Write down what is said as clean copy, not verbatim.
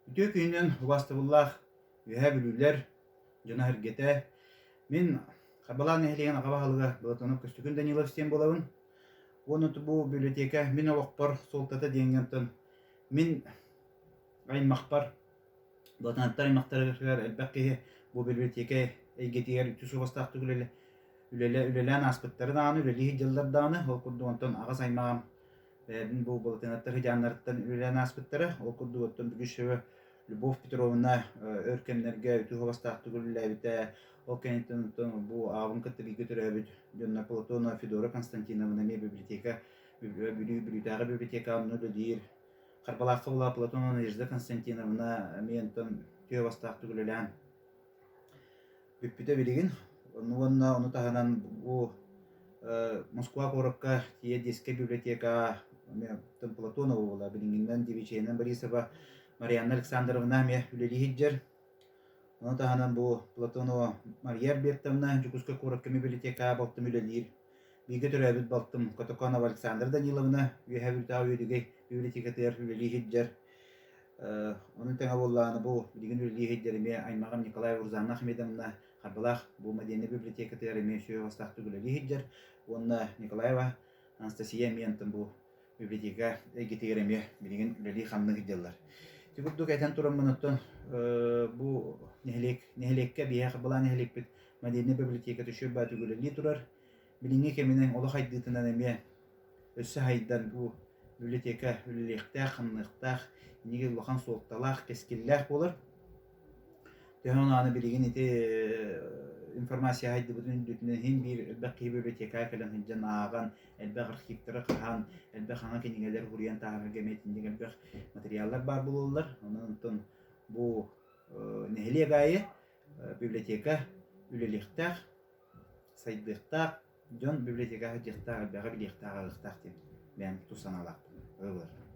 Үтүө күнүнэн убаастабыллаах Үөһээ Бүлүүлэр дьоно-сэргэтэ! Мин Харбалаах нэһилиэгин аҕа баһылыга Платонов Көстөкүүн Данилович диэн буолабын. Уонна бу библиотека мин олохпор суолтата диэҥҥэ онтон мин аймахпар Платоновтар аймахтарыгар элбэх киһи бу библиотека эйгэтигэр үтүө суобастаахтык үлэлэ үлэлэ үлэлээн ааспыттары даҕаны, үлэлии сылдьаллар даҕаны. Ол курдук онтон аҕыс аймаҕым Бэйэбин бу Былатыанаттар сыдьааннарыттан үлэлээн ааспыттара. Ол курдук оттон Бүгүшева Любовь Петровна өр кэмнэргэ үтүө суобастаахтык үлэлээбитэ. Ол кэнниттэн оттон бу аҕабын кытта бииргэ төрөөбүт дьоннор Платонова Федора Константиновна эмиэ библиотека Бүлүү Бүлүүтээҕи библиотека онно үлэлиир. Харбалаахха була Платонова Надежда Константиновна эмиэ онтон үтүө суобастаахтык үлэлээн Бүппүтэ билигин. Уонна ону таһынан бу Москва куоракка тиийэ детскэй библиотека эмиэ Платонова буола билиҥҥинэн Девичьянан Борисова Марианна Александровна эмиэ үлэлии сылдьар. Ону таһынан бу Платонова Мария Альбертовна Дьокуускай куоракка библиотека балтым үлэлиир. Бииргэ төрөөбүт балтым Котоконова Александра Даниловна Үөһээ Бүлүүтээҕи Үөдүгэй библиотекатыгар үлэлии сылдьар. Ону тэҥэ буоллаҕына бу билигин үлэлии сылдьар эмиэ аймаҕым Николай Урзанна Ахмедовна Харбалаах бу модельнай библиотекатыгар эмиэ үчүгэй бастаахтык үлэлии сылдьар уонна Николаева Анастасия эмиэ онтон бу библиотека эйгэтигэр эмиэ билигин үлэлии-хамныы сылдьаллар. Ити курдук этэн тураммын оттон бу нэһилиэк нэһилиэккэ биһиэхэ Харбалаах нэһилиэкпит модельнай библиотеката үчүгэй баҕайытык үлэлии турар. Билиҥҥи кэминэн олох хайдыытынан эмиэ өссө хайдан бу библиотека үлэлиэхтээх, хамныахтаах, инники улахан суолталаах, кэскиллээх буолар. Төһө аны билигин ити информация хайдыбытын үрдүтүнэн иһин биир элбэх киһи библиотекаҕа кэлэн сылдьан ааҕан, элбэх архивтары хаһан, элбэх хаҥа кинигэлэр суруйан таһаарарга эмиэ итинник элбэх материаллар баар буолаллар. Онон онтон бу нэһилиэк аайы библиотека үлэлиэхтээх, сайдыахтаах, дьон библиотекаҕа сылдьыахтаах, элбэҕи билиэхтээх, ааҕыахтаах диэн бэйэм тус санаалаахпын. Ылар.